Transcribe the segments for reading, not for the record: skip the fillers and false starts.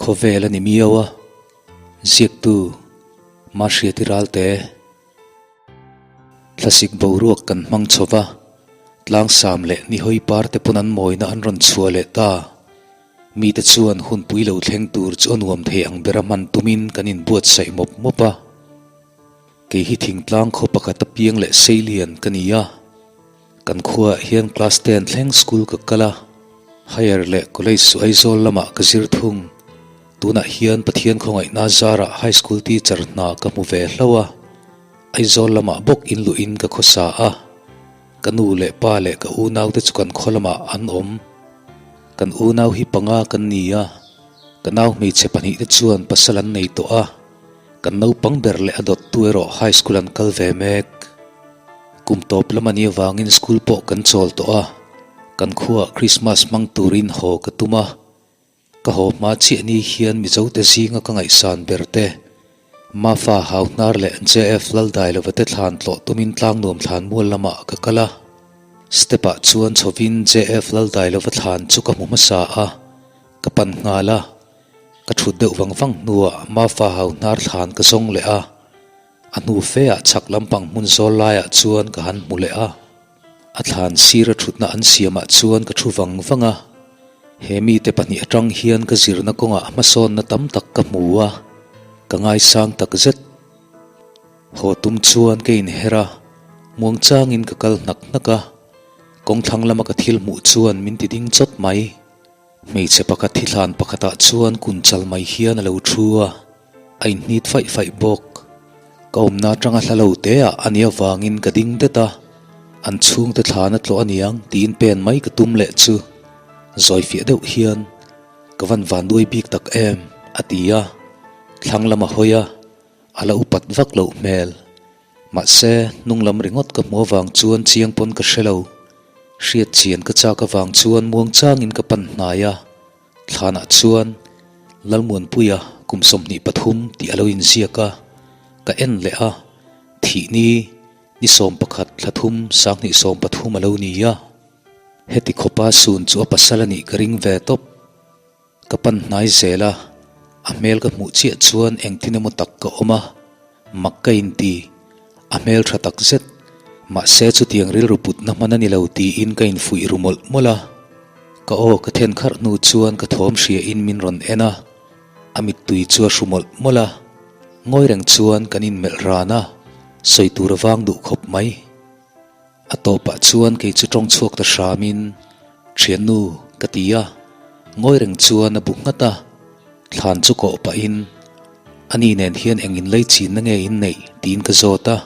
Khawvel a ni miau a, ziaktu Mahriati Ralte. Thlasik boruak kan hmang chho va, tlangsam leh nihawi par te pawn an mawina an rawn chhuah leh ta. Mite chuan hunpui lo thleng tur chu a nuam thei ang bera hman tumin kan inbuatsaih mawp mawp a. Kei hi thingtlang khaw pakhat a piang leh seilian ka ni a. Kan khuaah hian class ten thleng school ka kal a, higher leh college chu Aizawl lamah ka zir thung. Tunah hian Pathian khawngaihna zarah high school teacher hna ka hmu ve hlauh a, Aizawl lamah bawk in luhin ka khawsa a. Ka nu leh pa leh ka unaute chu kan khaw lamah an awm. Kan unau hi panga kan ni a, ka nau hmeichhe pahnihte chuan pasal an nei tawh a. Kan naupang ber leh a dawttu erawh high school an kal ve mek. Kum tawp lam a nih avangin school pawh kan chawl tawh a, kan khuaah Christmas hmang turin haw ka tum a. Ka haw hma chiah ni hian Mizote zinga ka ngaihsan ber te, Mafa Hauhnar leh JF Laldailova te thlan tlawh tumin Tlangnuam thlanmual lamah ka kal a. Step ah chuan chhovin JF Laldailova thlan chu ka hmu hmasa a, ka pan nghal a. Ka thut deuh vang vang hnuah Mafa hau hnar thlan ka zawng leh a, a hnu feah chhak lampang hmun zawl laiah chuan ka han hmu leh a. A thlan sira thutna an siamah chuan ka thu vang vang a, he mite pahnih atang hian ka zirna kawngah hmasawnna tam tak ka hmu a, ka ngaisang tak zet. Haw tum chuan ka inher a, muangchangin ka kal hnak hnak a, kawngthlang lama ka thil hmuh chuan min ti ding chawt mai. Hmeichhe pakhat thi thlan pakhatah chuan kun chal mai hian a lo thu a, a inhnit faih faih bawk. Ka awmna atanga hla lo te ah a nih avangin ka ding det a, an chhungte thlan a tlawh aniang tiin pen mai ka tum leh chu zawi fiah deuh hian ka van vanduai bik tak em a ti a, thlang lam a hawi a, a la upat vak loh hmel. Mahse, hnung lam ringawt ka hmu avang chuan chiang pawn ka hre lo. Hriat chian ka chak avang chuan muang changin ka pan hnai a, thlanah chuan Lalmuanpuia kum 23 tih a lo inziak a, ka en leh a, thih ni ni 11 thla thum 2013 a lo ni a. Heti khawpa sun chu a pasal a nih ka ring ve tawp. Ka pan hnai zel a, a hmel ka hmuh chiah chuan engtin emaw tak ka awm a, mak ka inti, a hmel tha tak zet, mahse chutiang rilru putna hman a ni lo tiin ka infuih ru mawlh mawlh a. Ka aw ka then kharh hnu chuan ka thawm hria in min rawn en a, a mittui chu a hru mawlh mawlh a, ngawi reng chuan kan inmelh ran a, sawi tur a vang duh khawp mai. A tawpah chuan kei chu tawng chhuak ta hramin, Thiannu, ka ti a, ngawi reng chuan a bu nghat a, thlan chu kawh pahin, Ani nen hian eng inlei chinna nge in neih? tiin ka zawt a.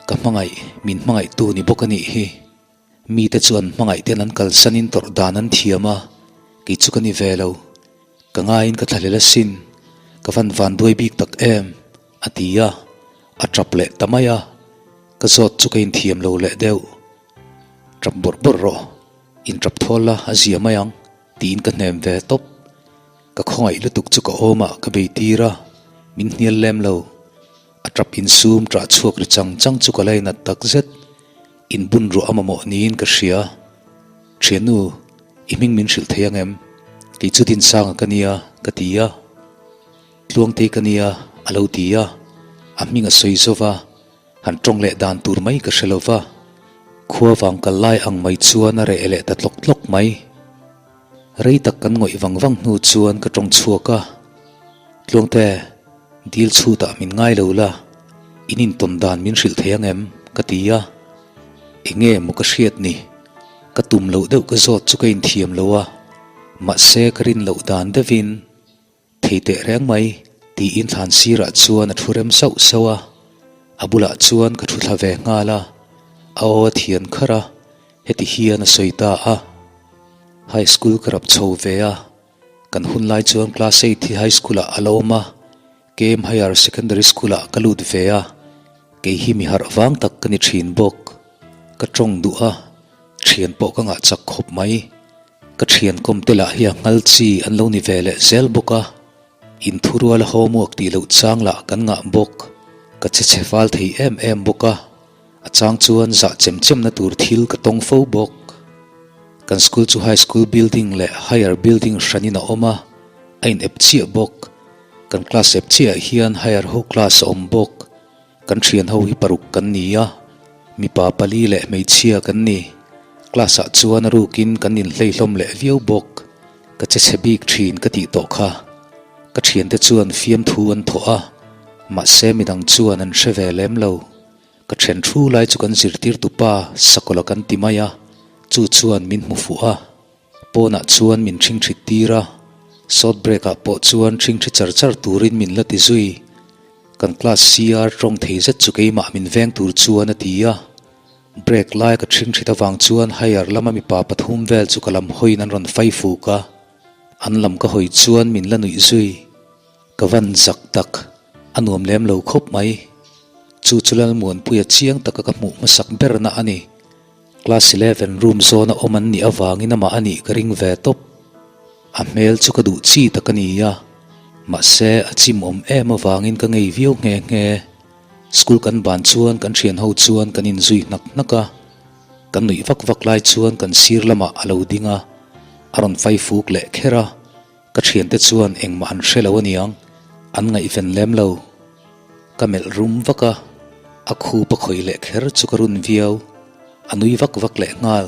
Ka hmangaih, min hmangaihtu ni bawk a nih hi. Mite chu an hmangaih ten an kalsanin tawrh dan an thiam a, kei chu ka ni ve lo. Ka ngaiin ka thlahlel asin, ka van vanduai bik tak em? A ti a, a tap leh ta mai a, ka zawt chu ka inthiam lo leh deuh. Tap bawrh bawrh rawh, intap thawl la a zia mai ang, tiin ka hnem ve tawp. Ka khawngaih lutuk chu ka awmah ka bei tir a, min hnial lem lo. A tap insum ṭah chhuak ri chang chang chu ka lainat tak zet. Inbun ruah a mamawh niin ka hria. Ṭhiannu, i hming min hrilh thei ang em? Kei chu Dinsanga ka nia, ka ti a. Tluangtei ka nia, a lo ti a, a hming a sawi zo va, han tawng leh dan tur mai ka hre lo va, khua vang kal lai ang mai chuan a reh leh ta tlawk tlawk mai. Rei tak kan ngawih vang vang hnu chuan ka tawng chhuak a, Tluangte, dil chhutah min ngai lo la, in intawn dan min hrilh thei ang em? ka ti a, enge maw ka hriat ni, ka tum loh deuh ka zawt chu ka inthiam lo a, mahse ka rin loh dan deuhin, Thei teh reng mai, tiin thlan sirah chuan a thu rem sauh sauh a, a bulah chuan ka thu thla ve nghal a, a aw a thian kharh a, heti hian a sawi ta a. High school ka rap chho ve a, kan hun lai chuan class eight hi high school ah a la awm a, KM Higher Secondary School ah ka lut ve a, kei hi mi harh vang tak ka ni thin bawk. Ka tawng duh a, thian pawh ka ngah chak khawp mai. Ka thian kawm te lah hi a nghal chi an lo ni ve leh zel bawk a, inthurual a homework tih loh chang lah kan ngah bawk. Ka che chhe fal thei em em bawk a, a chang chuan zah chem chem na tur thil ka tawng fo bawk. Kan school chu high school building leh higher building hranin a awm a. A in ep chiah bawk. Kan class ep chiah ah hian higher ho class a awm bawk. Kan thian ho hi paruk kan ni a, mipa pali leh hmeichhia kan ni. Class ah chuan a rukin kan inhlei hlawm leh viau bawk. Ka che chhe bik thin ka tih tawh kha. Ka thiante chuan fiamthu an thawh a, mahse midang chuan an hre ve lem lo. Ka then thu lai chu kan zirtirtu pa Sakawla kan ti mai a, chu chuan min hmu fuh a. Pawnah chuan min ṭhingṭhit tir a, short break ah pawh chuan ṭhingṭhi char char turin min la ti zui. Kan class CR ṭawng thei zet chu keimah min veng tur chuan a ti a. Break lai ka ṭhingṭhit avang chuan higher lama mipa pathum vel chu ka lam hawiin an rawn fai fuk a, an lam ka hawi chuan min la nuih zui. Ka van zak tak, a nuam lem lo khawp mai. Chu chu Lalmuanpuia chiang taka ka hmuh hmasak berna a ni. Class 11 room zawna awm an nih avangin amah a nih ka ring ve tawp. A hmel chu ka duh chi tak a ni a, mahse a chim awm em avangin ka ngei viau nghe nghe. School kan ban chuan kan thian ho chuan kan inzui hnak hnak a, kan nuih vak vak lai chuan kan sir lamah a lo ding a, a rawn fai fuk leh kher a, ka thiante chuan engmah an hre lo aniang, an ngaihven lem lo. Ka melh rum vak a, a khup a khawih leh kher chu ka run viau. A nui vak vak leh nghal.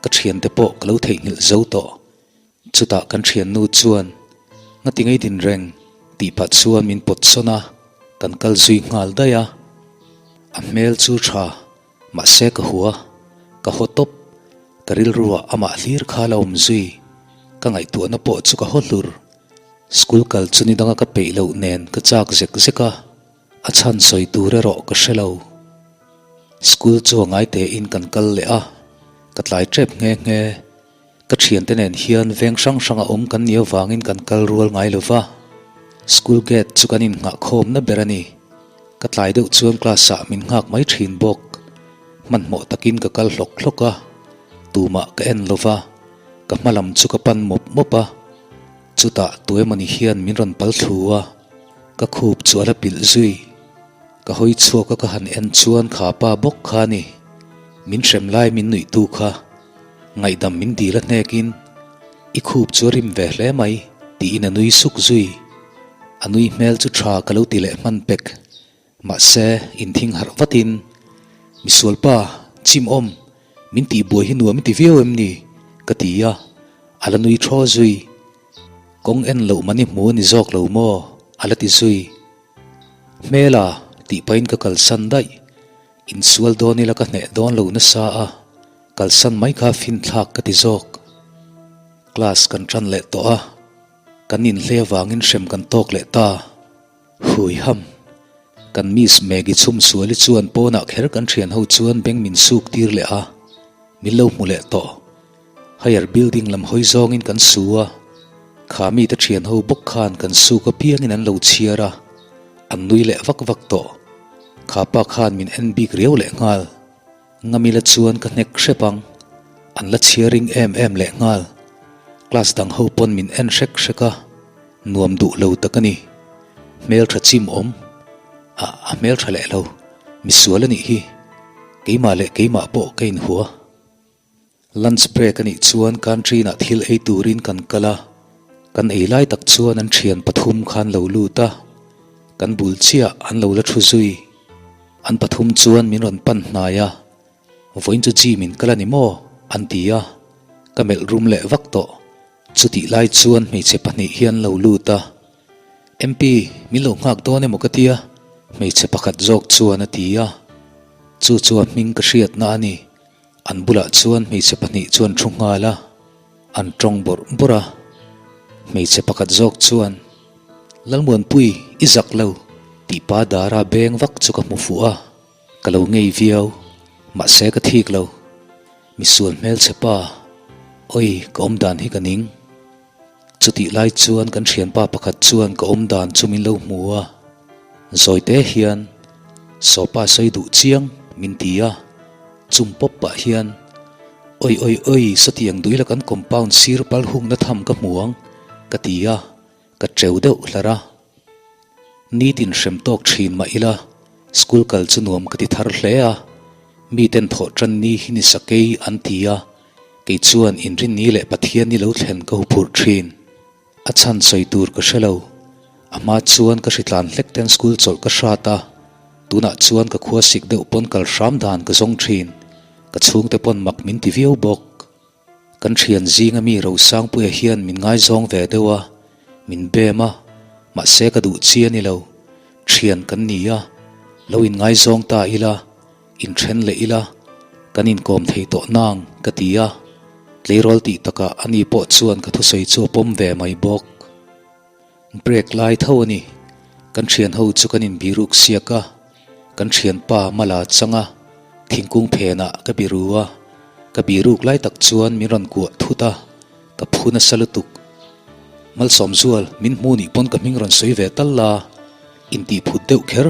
Ka thiante pawh ka lo theihnghilh zo tawh. Chutah kan thiannu chuan, Ngati ngei din reng? tih pah chuan min pawt sawn a, kan kal zui nghal daih a. A hmel chu tha, mahse ka hua, ka haw tawp. Ka rilruah amah hlir kha la awm zui. Ka ngaihtuahna pawh chu ka haw hlur. School kal chu ni danga ka peih loh nen ka chak zek zek a, a chhan sawi tur erawh ka hre lo. School chu a ngai tein kan kal leh a, ka tlai tep nghe nghe. Ka thiante nen hian veng hrang hranga awm kan nih avangin kan kal rual ngai lo va, school gate chu kan innghah khawmna ber a ni. Ka tlai deuh chuan class ah min nghak mai thin bawk. Hmanhmawh takin ka kal hlawk hlawk a, tumah ka en lo va, ka hma lam chu ka pan mawp mawp a. Chutah tuemawni hian min rawn pal thlu a, ka khup chu a la pilh zui. Ka hawi chhuak a ka han en chuan kha pa bawk kha a ni. Min hrem lai min nuihtu kha ngaihdam min dil a hnekin i khup chu a rim ve hle mai tiin a nui suk zui. A nui hmel chu tha ka lo ti leh hman pek. Mahse, inthing harh vatin, Misualpa, chim awm, min tihbuai hi nuam i ti viau em ni? ka ti a, a la nui thaw zui. Kawng en loh man i hmu a ni zawk lo maw? a la ti zui. Hmela, tih pahin ka kalsan daih. Insual dawn ila ka hneh dawn lo nasa a, kalsan mai kha finthlak ka ti zawk. Class kan tan leh tawh a, kan inhlei avangin hrem kan tawk leh ta. Hui ham. Kan Miss Maggie chhum suali chuan pawnah kher kan thian ho chuan beng min suk tir leh a, min lo hmu leh tawh. Higher building lam hawi zawngin kan su a, kha mite thian ho bawk khan kan suk apiangin an lo chhiar a, an nui leh vak vak tawh. Kha pa khan min en bik riau leh nghal. Ngamila chuan ka hnek hrep ang, an la chhiaring em em leh nghal. Class dang ho pawn min en hrek hrek a, nuam duh lo tak a ni. Hmeltha chim awm, a a hmeltha leh lo, misual a nih hi. Keimah leh keimah pawh ka inhua. Lunch break a nih chuan canteen ah thil ei turin kan kal a, kan ei lai tak chuan an thian pathum khan lo lut a, kan bul chiah an lo la thu zui. An pathum chuan min rawn pan hnai a, Vawiin chu gym in kal a ni maw? an ti a, ka melh rum leh vak tawh. Chutih lai chuan hmeichhe pahnih hi an lo lut a, MP, min lo nghak dawn emaw ka tia? hmeichhe pakhat zawk chuan a ti a, chu chu a hming ka hriatna a ni. An bulah chuan hmeichhe pahnih chuan thu nghal a, an tawng bawrh bawrh a. Hmeichhe pakhat zawk chuan, Lalmuanpui, i zak lo, tih pa dara beng vak chu ka hmu fuh a, ka lo ngei viau, mahse ka thik lo. Misual hmelchhe pa, awi ka awm dan hi ka ning. Chutih lai chuan kan thianpa pakhat chuan ka awm dan chu min lo hmu a, zawite hian Sawpa sawi duh chiang min ti a, chum pawp pah hian Oi oi oi sawtiang duila kan compound sir pal hungna tham ka hmu ang ka ti a, ka teu deuh hlar a. Nitin hrem tawk thin mah ila school kal chu nuam ka ti thar hle a, miten thawh tan ni hi ni sakei an ti a, Kei chuan inrinni leh Pathian ni lo thlen ka huphurh thin. A chhan sawi tur ka hre lo. A hma chuan ka hritlan hlek ten school chawlh ka hrat a, tunah chuan ka khua sik deuh pawn kal hram dan ka zawng thin. Ka chhungte pawn mak min ti viau bawk. Kan thian zinga mi Rosangpuia hian min ngaizawng ve deuh a, min bem a, mahse ka duh chi a ni lo. Thian kan ni a, lo inngaizawng ta ila, inthen leh ila, kan inkawm thei tawh nang ka ti a, tleirawl tih takah ani pawh chuan ka thusawi chu a pawm ve mai bawk. Break lai tho a ni. Kan thian ho chu kan inbiruk siak a, kan thianpa Mala chang a, thingkung phenah ka biru a, ka biruk lai tak chuan min rawn kuah thut a, ka phu nasa lutuk. Malsawmzual, min hmu nih pawn ka hming rawn sawi ve tal la, intihphut deuh kher,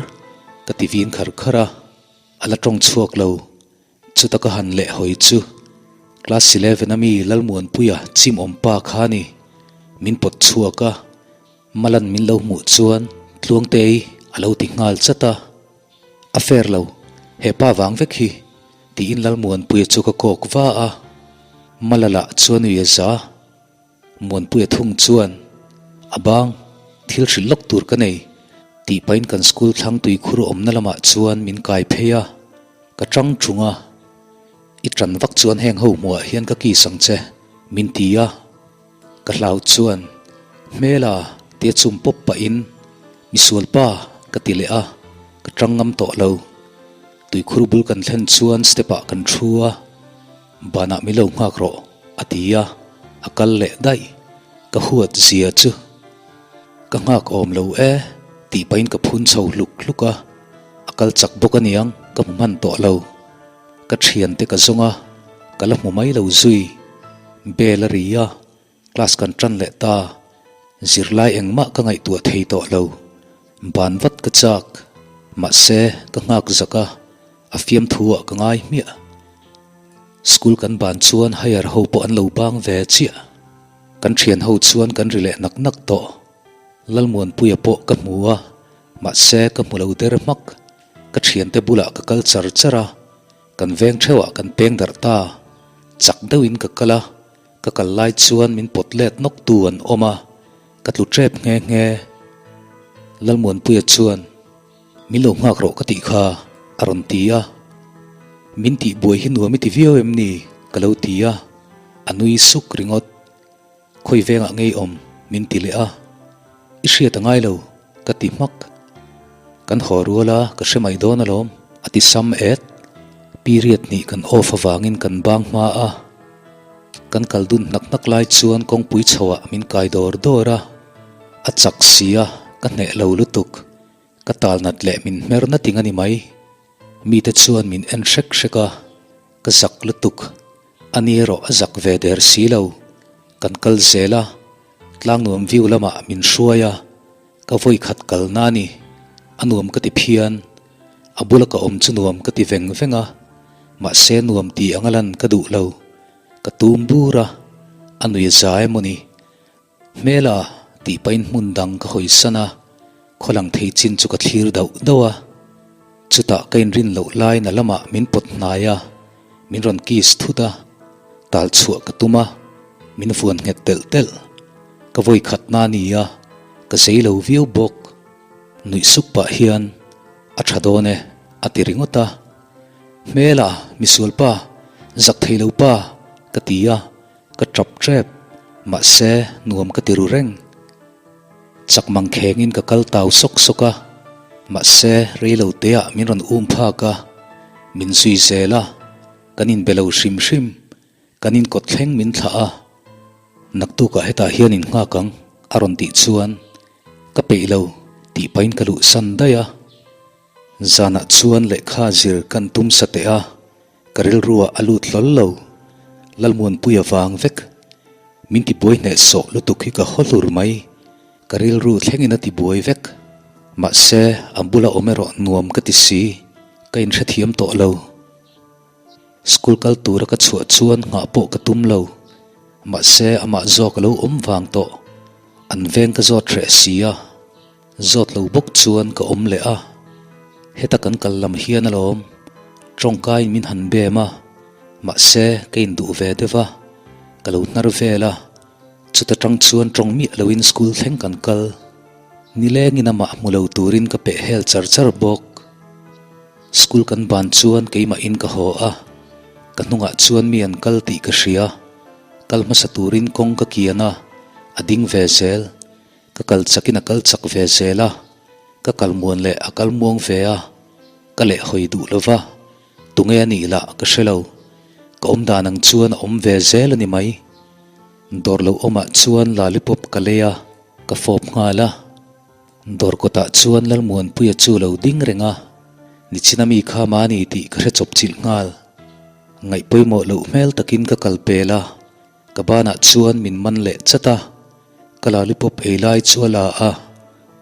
ka ti vin khar khar a, a la tawng chhuak lo. Chuta ka han leh hawi chu Class 11 a mi Lalmuanpuia chimawm pa kha ni. Min pawt chhuak a, Malan min lo hmuh chuan Tluangtei a lo ti nghal chat a. A fair lo, he pa vang vek hi, tiin Lalmuanpuia chu ka kawk va a. Mala lah chuan ui a za. Muanpuia thung chuan, A bang, thil hrilh lawk tur ka nei, tih pahin kan school thlang tuikhur awmna lamah chuan min kai phei a, ka tang tung a, I tan vak chuan heng ho hmuhah hian ka kiss ang che, min ti a, ka hlau chuan, Hmela, tia chum pawp pahin, Misual pa, ka ti leh a, ka tang ngam tawh lo. Tuikhur bul kan thlen chuan step ah kan thu a. Banah min lo nghak rawh, a ti a, a kal leh daih. Ka huat zia chu ka nghak awm lo e, tih pahin ka phun chho hluk hluk a, a kal chak bawk aniang ka hmu hman tawh lo. Ka thiante ka zawng a, ka la hmu mai lo zui. Bell a ri a, Class kan tan leh ta, zirlai engmah ka ngaihtuah thei tawh lo. Ban vat ka chak, mahse ka nghak zak a, a fiamthu ah ka ngai hmiah. School kan ban chuan higher ho pawh an lo bang ve chiah. Kan thian ho chuan kan ri leh nak nak tawh. Lalmuanpuia pawh ka hmu a, mahse ka hmu lo der hmak. Ka thiante bulah ka kal char char a, kan veng theuhah kan peng darh ta. Chak deuhin ka kal a, Ka kal lai chuan min pawt let nawk tu an awm a, ka tlu tep nghe nghe. Lalmuanpuia chuan, Min lo nghak rawh ka tih kha, a rawn ti a. Min tih buai hi nuam i ti viau em ni? ka lo ti a, a nui suk ringawt. Khawi vengah ngei awm min ti leh a, I hriat a ngai lo, ka ti hmak. Kan haw rual a, ka hre mai dawn alawm, a ti sam et. Period hnih kan off avangin kan bang hma a. Kan kal dun hnak hnak lai chuan kawngpui chhoah min kai dawr dawr a, a chak si a, ka hneh lo lutuk. Ka tal nat leh min hmer na ting a ni mai. Mite chuan min en hrek hrek a, ka zak lutuk. A ni erawh a zak ve der si lo. Kan kal zel a, Tlangnuam view lamah min hruai a, ka vawi khat kalna a ni. A nuam ka ti phian. A bula ka awm chu nuam ka ti veng veng a, mahse nuam ti anga lan ka duh lo. Ka tum bur a, a nui a za emaw ni? Hmela tih pahin hmun dang ka hawi san a, khawlang thei chin chu ka thlir dauh dauh a. Chutah ka inrin loh lain a lamah min pawt hnai a, min rawn kiss thut a, tal chhuah ka tum a, min vuan nghet telh telh. Ka vawi khatna a ni a, ka zei lo viau bawk. Nuih suk pah hian, A tha dawn e, a ti ringawt a. Hmela, misual pa, zak thei lo pa, ka ti a, ka tap tep, mahse nuam ka ti ru reng. Chak mang khengin ka kal tau sawk sawk a, mahse rei lo teah min rawn um phak a, min zui zel a, kan inbe lo hrim hrim, kan inkawt thleng min thlah a, naktukah hetah hian in nghak ang a rawn tih chuan ka peih lo tih pahin ka luhsan daih a. Zanah chuan lehkha zir kan tum sa teh a, ka rilruah a lut hlawl lo. Lalmuanpuia vang vek. Min tibuai hnehsawh lutuk hi ka haw hlur mai. Ka rilru thlengin a tibuai vek. Mahse, a bula awm erawh nuam ka ti si, ka inhrethiam tawh lo. School kal tura ka chhuah chuan nghah pawh ka tum lo. Mahse, amah zawk a lo awm vang tawh. An veng ka zawt hreh si a. Zawt lo bawk chuan ka awm leh a. Heta kan kal lam hian alawm. Tawngkaiin min han bem a. Mahse, ka induh ve deuh a. Ka lo hnar vel a. Chuta tang chuan tawng miah loin school thleng kan kal. Nilengin amah hmu lo turin ka peh hel char char bawk. School kan ban chuan keimahin ka haw a, ka hnungah chuan mi an kal tih ka hria. Kal hmasa turin kawng ka kian a, a ding ve zel. Ka kal chakin a kal chak ve zel a, ka kal muan leh a kal muang ve a, ka leh hawi duh lo va, tunge a nih lah ka hre lo. Ka awm dan ang chuan a awm ve zel a ni mai. Dawr lo awmah chuan lollipop ka lei a, ka fawp nghal a. Dawr kawtah chuan Lalmuanpuia chu lo ding reng a, nichina mi kha mahni tih ka hre chawp chilh nghal. Ngaih pawimawh loh hmel takin ka kal pel a, ka banah chuan min man leh chat a, ka lollipop ei lai chu a la a,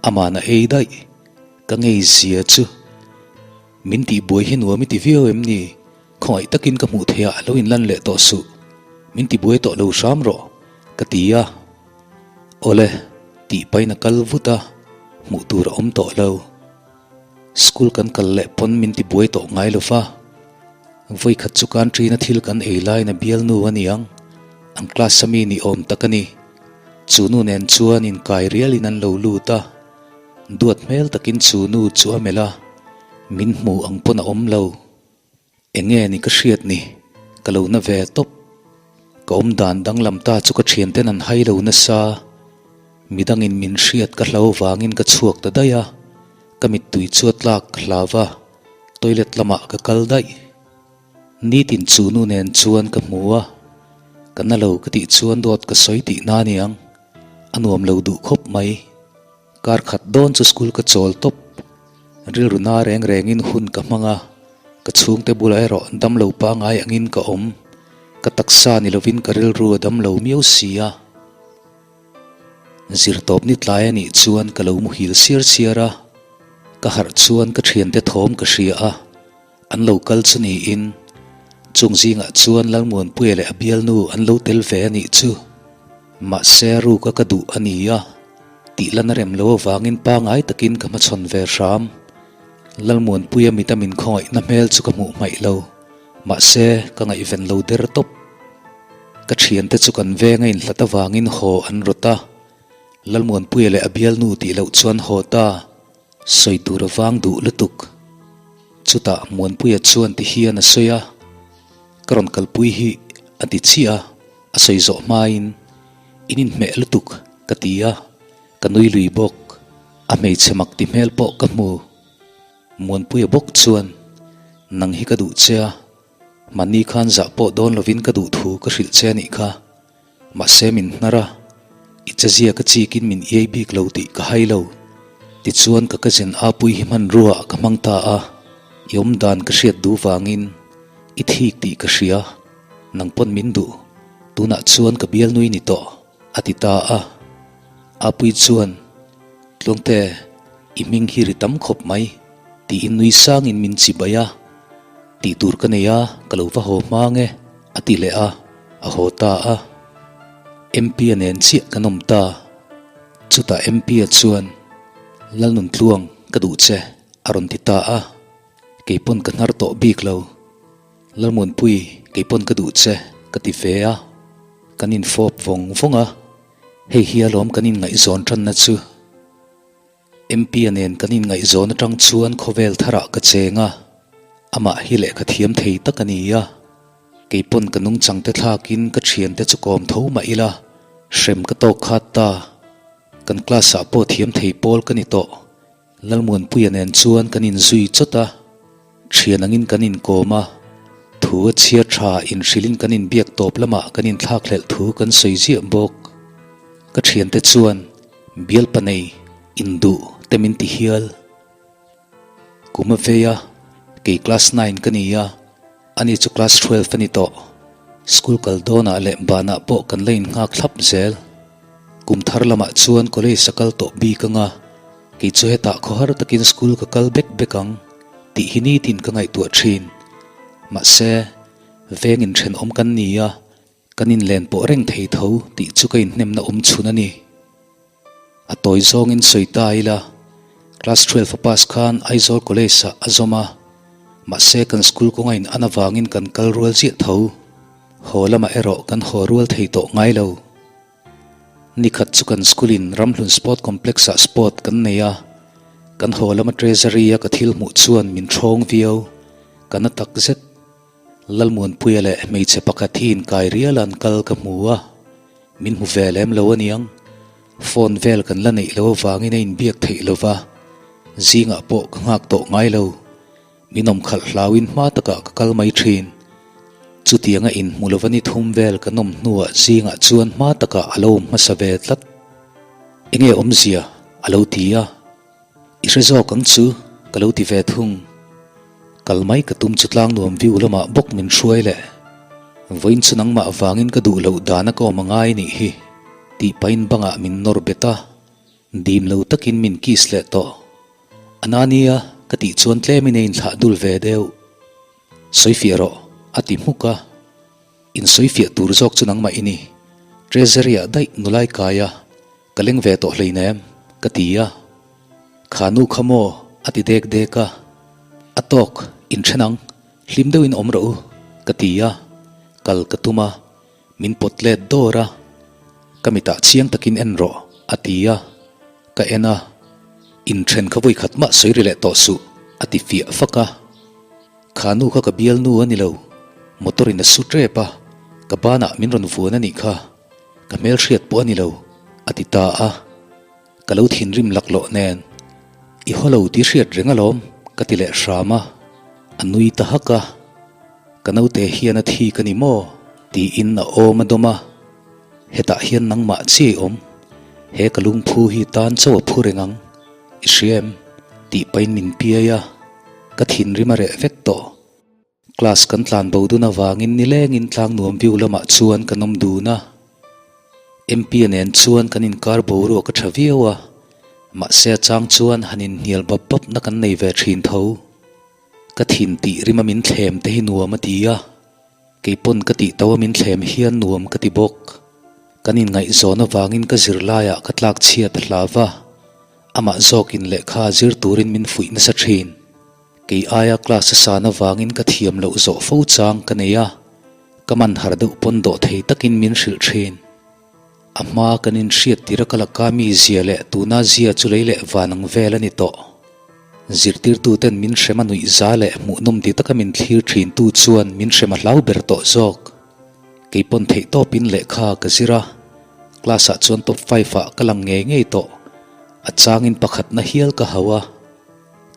aman a ei daih. Ka ngei zia chu. Min tihbuai hi nuam i ti viau em ni? Khawngaih takin ka hmuh theih ah lo inlan leh tawh suh. Min tibuai tawh lo hram rawh, ka ti a. Awle, tih pahin a kal vut a, hmuh tur a awm tawh lo. School kan kal leh pawn min tibuai tawh ngai lo va. Vawikhat chu canteen a thil kan ei laiin a bialnu a niang, an class a mi ni awm tak a ni. Chu nu nen chuan inkai rialin an lo lut a, duat hmel takin chu nu chu a melh a, min hmu ang pawn a awm lo. Enge ni ka hriat ni, ka lo na ve tawp. Ka awm dan danglam ta chu ka thianten an hai lo nasa. Midangin min hriat ka hlau vangin ka chhuak ta daih a, ka mittui chu a tlak ka hlau va, toilet lamah ka kal daih. Nitin chu nu nen chuan ka hmu a, ka na lo ka tih chuan dawt ka sawi tihna aniang, a nuam lo duh khawp mai. Kar khat dawn chu school ka chawl tawp. Rilru na reng rengin hun ka hmang a, ka chhungte bulah erawh damlo pangai angin ka awm. Ka taksa ni lovin ka rilru a damlo miau si a. Zirtawp ni tlai a nih chuan ka lo muhil siar siar a, ka harh chuan ka thiante thawm ka hria a. An lo kal chu niin, chung zingah chuan Lalmuanpuia leh a bialnu an lo tel ve a nih chu. Mahse a ruka ka duh a ni a, tih lan a rem lo avangin pangai takin ka hmachhawn ve hram. Lalmuanpuia mita min khawngaihna hmel chu ka hmuh hmaih lo, mahse ka ngaihven lo der tawp. Ka thiante chu kan veng a inhlat avangin haw an rawt a, Lalmuanpuia leh a bialnu tih loh chuan haw ta. Sawi tur a vang duh lutuk. Chutah Muanpuia chuan ti hian a sawi a, Ka rawn kalpui hi a ti chiah a, a sawi zawh hmain, In inhmeh lutuk ka ti a, ka nui lui bawk. A hmeichhe mak ti hmel pawh ka hmu. Muanpuia bawk chuan, Nang hi ka duh che a, mahni khan zah pawh dawn lovin ka duh thu ka hrilh che a nih kha. Mahse min hnar a, i chazia ka chikin min iai bik lo tih ka hai lo. Tichuan ka cousin Apui hi hmanrua ah ka hmang ta a, i awmdan ka hriat duh vangin i thik tih ka hria, nang pawn min duh, tunah chuan ka bialnui ni tawh, a ti ta a. Apui chuan, Tluangte, i hming hi ri tam khawp mai, tiin nui sangin min chibai a, tih tur ka nei a, ka lo va haw hmang e. A ti leh a, a haw ta a. MP-a nen chiah kan awm ta. Chutah MP-a chuan, Lalnuntluang, ka duh che, a rawn ti ta a. Keipawn ka hnar tawh bik lo. Lalmuanpui, keipawn ka duh che, ka ti ve a. Kan infawp vawng vawng a, hei hi alawm kan inngaihzawn tanna chu. MP-a nen kan inngaihzawn atang chuan khawvel tharah ka cheng a, amah hi lehkha thiam thei tak a ni a. Keipawn ka nungchangte thlakin ka thiante chu kawm tho mah ila, hrem ka tawk khat ta. Kan class-ah pawh thiam thei pawl ka ni tawh. Lalmuanpuia nen chuan kan inzui chawt a, thian angin kan inkawm a, thu a chhiar tha inhrilhin kan inbiak tawp lamah kan inthlakhlelh thu kan sawi ziah bawk. Ka thiante chuan Bialpa nei induh te min ti hial. Kum a vei a, kei class nine ka ni a, ani chu class 12 a ni tawh. School kal dawnah leh banah pawh kan la innghak thlap zel. Kum thar lamah chuan college a kal tawh bik ang a, kei chu hetah khawhar takin school ka kal bek bek ang tih hi nitin ka ngaihtuah thin. Mahse, veng inthenawm kan ni a, Kan inlen pawh reng thei tho tih chu ka inhnemna awm chhun a ni. A tawi zawngin sawi ta ila, Class 12 a pass khan Aizawl College ah a zawm a, mahse kan school kawnga in an avangin kan kal rual ziah tho. Haw lamah erawh kan haw rual thei tawh ngai lo. Nikhat chu kan school in Ramhlun Sport Complex ah sport kan nei a, kan haw lama treasury a ka thil hmuh chuan min ṭhawng viau, ka na tak zet. Lalmuanpuia leh hmeichhe pakhat hi inkai rial a an kal ka hmu a, min hmu ve lem lo aniang. Phone vel kan la neih lo avangin a inbiak theih lo va, zingah pawh ka nghak tawh ngai lo. Min awm khalh hlauin hma takah ka kal mai thin. Chutianga inhmu lova ni thum vel kan awm hnuah zingah chuan hma takah a lo awm hmasa ve tlat. Enge awmzia? a lo ti a. I hre zawk ang chu, ka lo ti ve thung. Kal mai ka tum chu tlang nuam view lamah bawk min hruai leh. Vawiin chu nangmah vangin ka duh loh dana ka awm a ngai nih hi, tih pahin bangah min nawr bet a. Dim lo takin min kiss leh tawh. A na nia, ka tih chuan tlemin a inthlah dul ve deuh. Sawifiah rawh, a ti hmuk a. Insawifiah tur zawk chu nangmah i ni. Treasury-ah daih nulai kai a, ka leng ve tawh hleinem, ka ti a. Kha nu kha maw? a ti dek dek a. A tawk, inthen ang, hlim deuhin awm rawh u, ka ti a. Kal ka tum a, min pawt let dawr a. Ka mitah chiang takin en rawh, a ti a. Ka en a, inthen kha vawikhat mah sawi ri leh tawh suh, a ti fiah fak a. Kha nu kha ka bial nu a ni lo, motor in a su tep a, ka banah min rawn vuan a nih kha, ka hmelhriat pawh a ni lo, a ti ta a. Ka lo thinrim laklawh nen, I haw lo tih hriat reng alawm, ka ti leh hram a, a nui ta hak a. Ka naute hian a thik a ni maw? tiin a awm a dawm a, hetah hian nangmah chiai awm, he ka lungphu hi tan chauh a phu reng ang, i hria em? tih pahin min piai a. Ka thinrim a reh vek tawh. Class kan tlan bo dun avangin nilengin tlang nuam view lamah chuan kan awm dun a. MP-a nen chuan kan inkar boruak a tha viau a, mahse a chang chuan han inhnial bap bap na kan nei ve thin tho. Ka thin tih rima min thlem te hi nuam a ti a, kei pawn ka tih to a min thlem hian nuam ka ti bawk. Kan inngaihzawn avangin ka zirlaiah ka tlak chhiat a hlau va. Amah zawkin lehkha zir turin min fuih nasa thin. Kei aia class a san avangin ka thiam loh zawh fo chang ka nei a, ka man har deuh pawn dawh thei takin min hrilh thin. A hma kan inhriat tir a ka laka mi zia leh tuna zia chu lei leh van ang vel a ni tawh. Zirtirtuten min hrem a nuih za leh hmuhnawm ti taka min thlir thin tu chuan min hrem a hlau ber tawh zawk. Kei pawn theih tawpin lehkha ka zir a, class ah chuan top five ah ka lang ngei ngei tawh. A changin pakhatna hial ka hau a,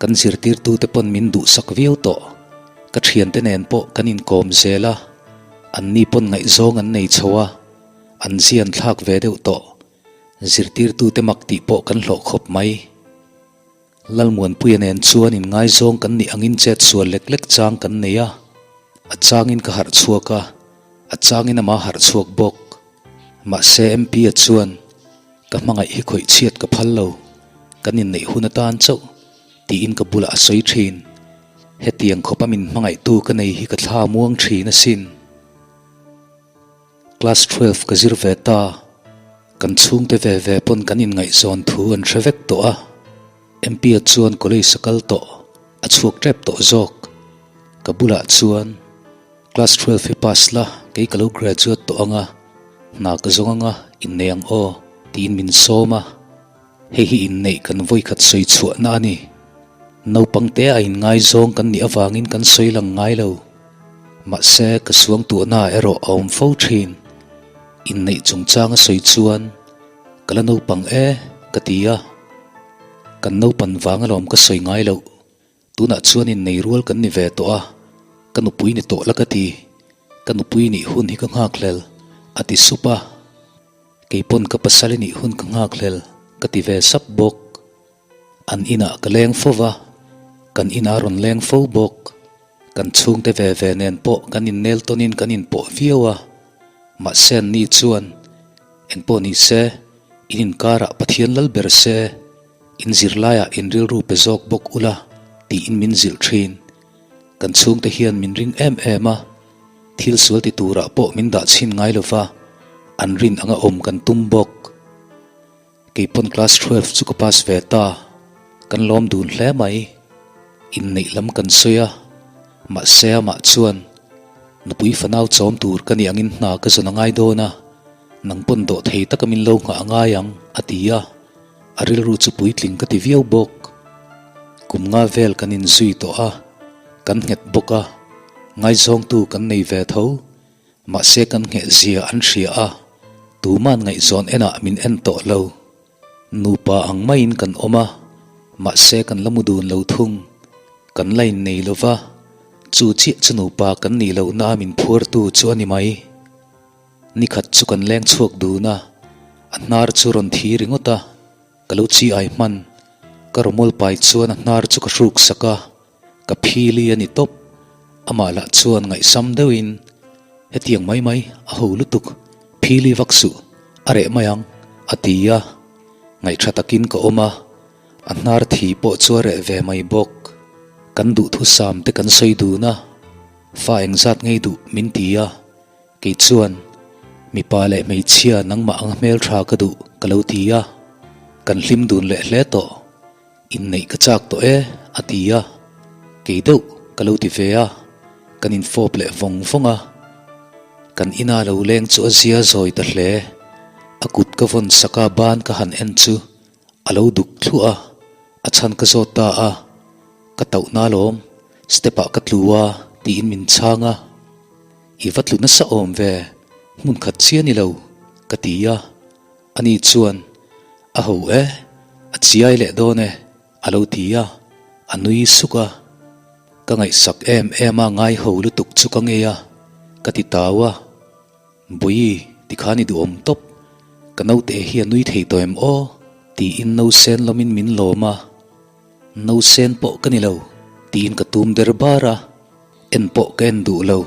kan zirtirtute pawn min duhsak viau tawh. Ka thiante nen pawh kan inkawm zel a, anni pawn ngaihzawng an nei chho a, an zian thlak ve deuh tawh. Zirtirtute mak tih pawh kan hlawh khawp mai. Lalmuanpuia nen chuan inngaizawng kan nih angin chet sual lek lek chang kan nei a, a changin ka harh chhuak a, a changin ama harh chhuak bawk. Mahse MP-a chuan, Ka hmangaih hi khawih chhiat ka phal lo, kan inneih hun atan chauh, tiin ka bulah a sawi thin. Hetiang khawpa min hmangaihtu ka nei hi ka thla muang thin asin. Class 12 ka zir ve ta. Kan chhungte ve ve pawn kan inngaihzawn thu an hre vek tawh a. MP-a chuan college a kal tawh, a chhuak tep tawh zawk. Ka bulah chuan, Class 12 hi pass la, kei ka lo graduate tawh ang a, hna ka zawng ang a, innei ang aw, tiin min sawm a. Hei hi inneih kan vawikhat sawi chhuahna a ni. Naupang te a inngaizawng kan nih avangin kan sawi lang ngai lo. Mahse, ka suangtuahna erawh a awm fo thin. Inneih chungchang a sawi chuan, Ka la naupang e, ka ti a. Kan naupan vang alawm ka sawi ngai loh. Tunah chuan innei rual kan ni ve tawh a, ka nupui ni tawh la ka ti. Ka nupui nih hun hi ka nghakhlel, a ti sup a. Kei pawn ka pasal i nih hun ka nghakhlel, ka ti ve sap bawk. An inah ka leng fo va, kan inah a rawn leng fo bawk. Kan chhungte ve ve nen pawh kan innel tawnin kan inpawh viau a. Mahse anni chuan, Engpawh ni se, in inkarah Pathian lal ber se, in zirlaiah in rilru pe zawk bawk ula, tiin min zilh thin. Kan chhungte hian min ring em em a, thil sual ti turah pawh min dah chhin ngai lo va, an rin anga awm kan tum bawk. Kei pawn class 12 chu ka pass ve ta, kan lawm dun hle mai. Inneih lam kan sawi a, mahse amah chuan nupui fanau chawm tur ka nih angin hna ka zawn a ngai dawn a. Nang pawn dawh thei taka min lo nghah a ngai ang, a ti a. A rilru chu puitling ka ti viau bawk. Kum nga vel kan inzui tawh a, kan nghet bawk a, ngaizawngtu kan nei ve tho. Mahse kan ngheh zia an hria a, tuman ngaihzawn enah min en tawh lo. Nupa ang maiin kan awm a, mahse kan la mu dun lo thung. Kan la innei lo va, chu chiah chu nupa kan nih lohna a min phuartu chu a ni mai. Nikhat chu kan leng chhuak dun a, a hnar chu rawn thi ringawt a, ka lo chi ai hman. Ka rawmawl pai chuan a hnar chu ka hruk sak a, ka phili a ni tawp. Amah lah chuan ngaihsam deuhin, Hetiang mai mai, a ho lutuk, phili vak suh, a reh mai ang, a ti a. Ngaihṭha takin ka awm a, a hnar thi pawh chu a reh ve mai bawk. Kan duhthusam te kan sawi dun a, fa engzat ngei duh min ti a. Kei chuan, Mipa leh hmeichhia nangmah anga hmeltha ka duh ka lo ti a, kan hlim dun leh hle tawh, inneih ka chak tawh e a ti a, kei deuh ka lo ti ve a, kan infawp leh vawng vawng a, kan ina lo leng chu a zia zawi ta hle, a kut ka vawn sak a ban ka han en chu a lo duk thluah a, a chhan ka zawt ta a, ka tauhna alawm, step ah ka tlu a tiin min chhang a. I va tlu nasa awm ve, hmun khat chiah ni lo, ka ti a. Ani chuan, A ho e, a chiai leh dawn e, a lo ti a, a nui suk a. Ka ngaihsak em em a ngai ho lutuk chu ka ngei a, ka ti tau a. Bawi, tikhan i duhawm tawp, ka naute hi a nui thei tawh em aw? tiin nausen lawmin min lawm a. Nausen pawh ka ni lo, tiin ka tum der bar a. En pawh ka en duh lo,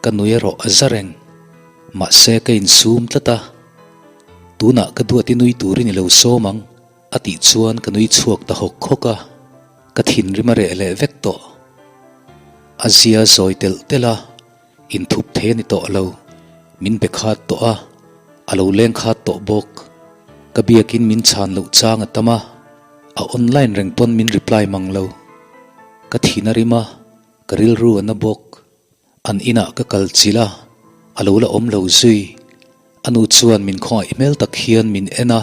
ka nui erawh a za reng. Mahse ka insum tlat a, Tunah ka duat i nui turin i lo sawm ang, a tih chuan ka nui chhuak ta hawk hawk a, ka thinrim a reh leh vek tawh. A zia zawi telh telh a, inthup thei a ni tawh lo, min be khat tawh a, a lo leng khat tawh bawk. Ka biakin min chhan loh chang a tam a, a online reng pawn min reply mang lo. Ka thin a rim a, ka rilru a na bawk. An inah ka kal chilh a, a lo la awm lo zui. A nu chuan min khawngaih hmel tak hian min en a,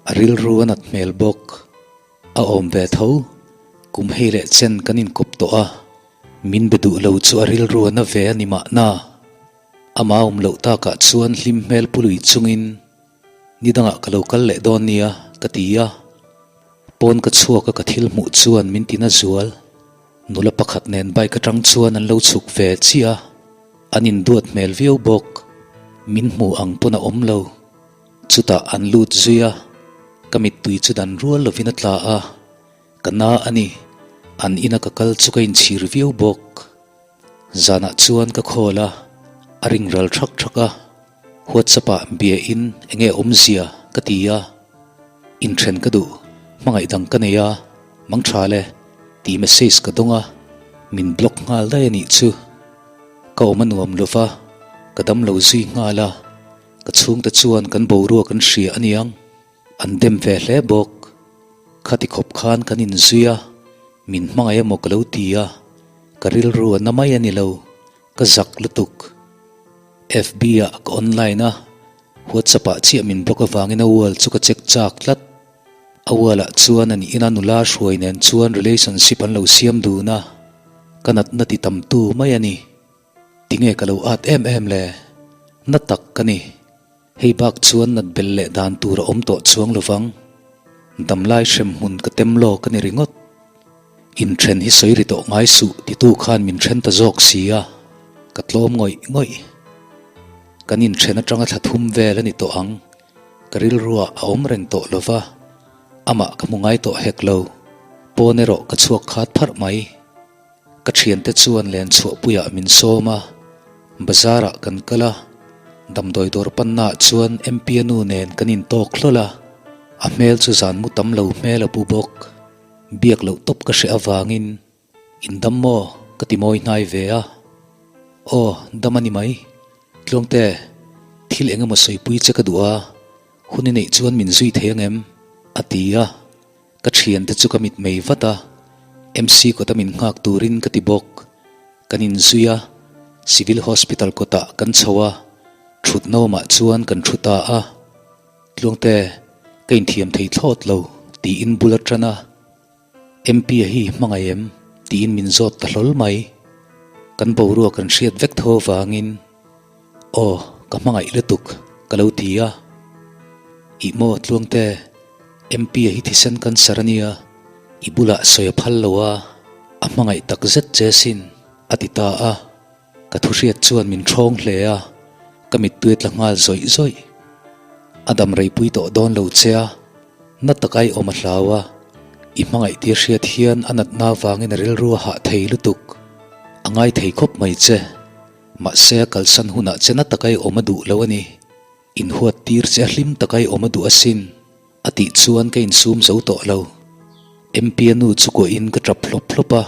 a rilru a nat hmel bawk. A awm ve tho, kum hei leh chen kan inkawp tawh a, min be duh lo chu a rilru a na ve a ni mahna. Amah awm loh takah chuan hlim hmel pu lui chungin Ni dangah ka lo kal leh dawn nia ka ti a, pawn ka chhuak a ka thil hmuh chuan min ti na zual. Nula pakhat nen bike atang chuan an lo chhuk ve chiah a, an induat hmel viau bawk. Min hmu ang pawn a awm lo. Chutah an lut zui a, ka mittui chu dan rual lovin a tla a, ka na a ni. An ina ka kal chu ka inchhir viau bawk. Zanah chuan ka call a, a ring ral thak thak a, WhatsApp ah bia in enge awmzia ka ti a, inthen ka duh, hmangaih dang ka nei a, mang tha le tih message ka dawng a, min block nghal daih a nih chu. Ka awm a nuam lo va, ka dam lo zui nghal a, ka chhungte chuan kan boruak an hria a niang. An dem ve hle bawk. Khati khawp khan kan inzui a, min hmangaih emaw ka lo ti a, ka rilru a na mai a ni lo, ka zak lutuk. FB ah ka online a, WhatsApp ah chiah min block avangin a wall chu ka check chak tlat. A wall ah chuan an ina nula hruai nen chuan relationship an lo siam dun a, ka natna ti tam tu mai a ni. Tinge ka lo at em em le? Na tak ka ni. Hei bak chuan nat bel leh dan tur a awm tawh chuang lo vang. Damlai hrem hmun ka tem lawk a ni ringawt. Inthen hi sawi ri tawh ngai suh titu khan min then ta zawk si a, ka tlawm ngawih ngawih. Kan inthen atanga thla thum vel a ni tawh ang. Ka rilruah a awm reng tawh lo va, amah ka hmu ngai tawh hek lo. Pawn erawh ka chhuak khat pharh mai. Ka thiante chuan len chhuahpuiah min sawm a, bazar ah kan kal a, damdawi dawr panna ah chuan MP-a nu nen kan intawk hlawl a, a hmel chu zan mu tam lo hmel a pu bawk. Biak loh tawp ka hreh avangin, In dam maw? ka ti mawi hnai ve a. Aw, dam a ni mai. Tluangte, thil eng emaw sawipui che ka duh a, hun i neih chuan min zui thei ang em? a ti a. Ka thiante chu ka mit mei vat a, MC kawta min nghak turin ka ti bawk. Kan inzui a, Civil Hospital kawtah kan chho a. Ṭhutna awmah chuan kan ṭhu ta a, Tluangte, ka inthiam thei thlawt lo, tiin bul a ṭan a. MP-a hi hmangaih em? tiin min zawt ta hlawl mai. Kan boruak kan hriat vek tho avangin, Aw, ka hmangaih lutuk, ka lo ti a. Ih maw Tluangte, MP-a hi thisen cancer a nia, i bulah sawi a phal lo a, a hmangaih tak zet che sin, a ti ta a. Ka thu hriat chuan min ṭhawng hle a, ka mittui a tla nghal zawih zawih. A dam reipui tawh dawn lo che a, na taka i awm a hlau a, i hmangaih tir hriat hian a natna avangin a rilru a hah thei lutuk. A ngai thei khawp mai che, mahse a kalsan hunah che na taka i awm a duh lo a ni. Inhuat tir che a hlim taka i awm a duh asin, a tih chuan ka insum zo tawh lo. MP-a nu chu kuahin ka ṭap hlawp hlawp a.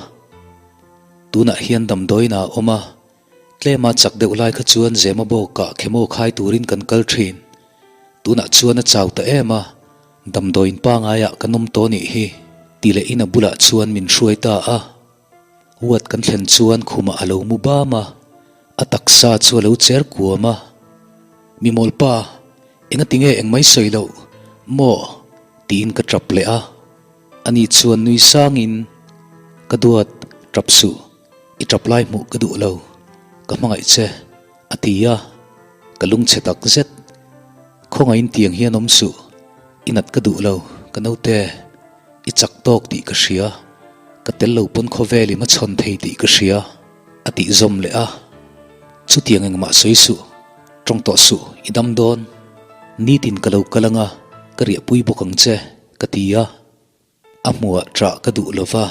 Tunah hian damdawiin ah a awm a, tlema chak deuh lai kha chuan Zema bawkah chemo khai turin kan kal thin. Tunah chuan a chau ta em a, damdawiin pangaiah kan awm tawh nih hi, ti leh in a bulah chuan min hruai ta a. Ward kan thlen chuan khumah a lo mu bam a, a taksa chu a lo cher kuam a. Mi mawlpa, engati nge engmai sawi loh maw? tiin ka tap leh a. Ani chuan nui sangin, Ka duat, tap suh, i tap lai hmuh ka duh lo, ka hmangaih che, a ti a, ka lungchhe tak zet. Khawngaihin tiang hian awm suh, i nat ka duh lo, ka naute, i chak tawk tih ka hria, ka tel lo pawn khawvel i hmachhawn thei tih ka hria, a tih zawm leh a. Chutiang engmah sawi suh, tawng tawh suh, i dam dawn. Nitin ka lo kal anga, ka riahpui bawk ang che. Ka ti a, a hmuhah ṭah ka duh lo va,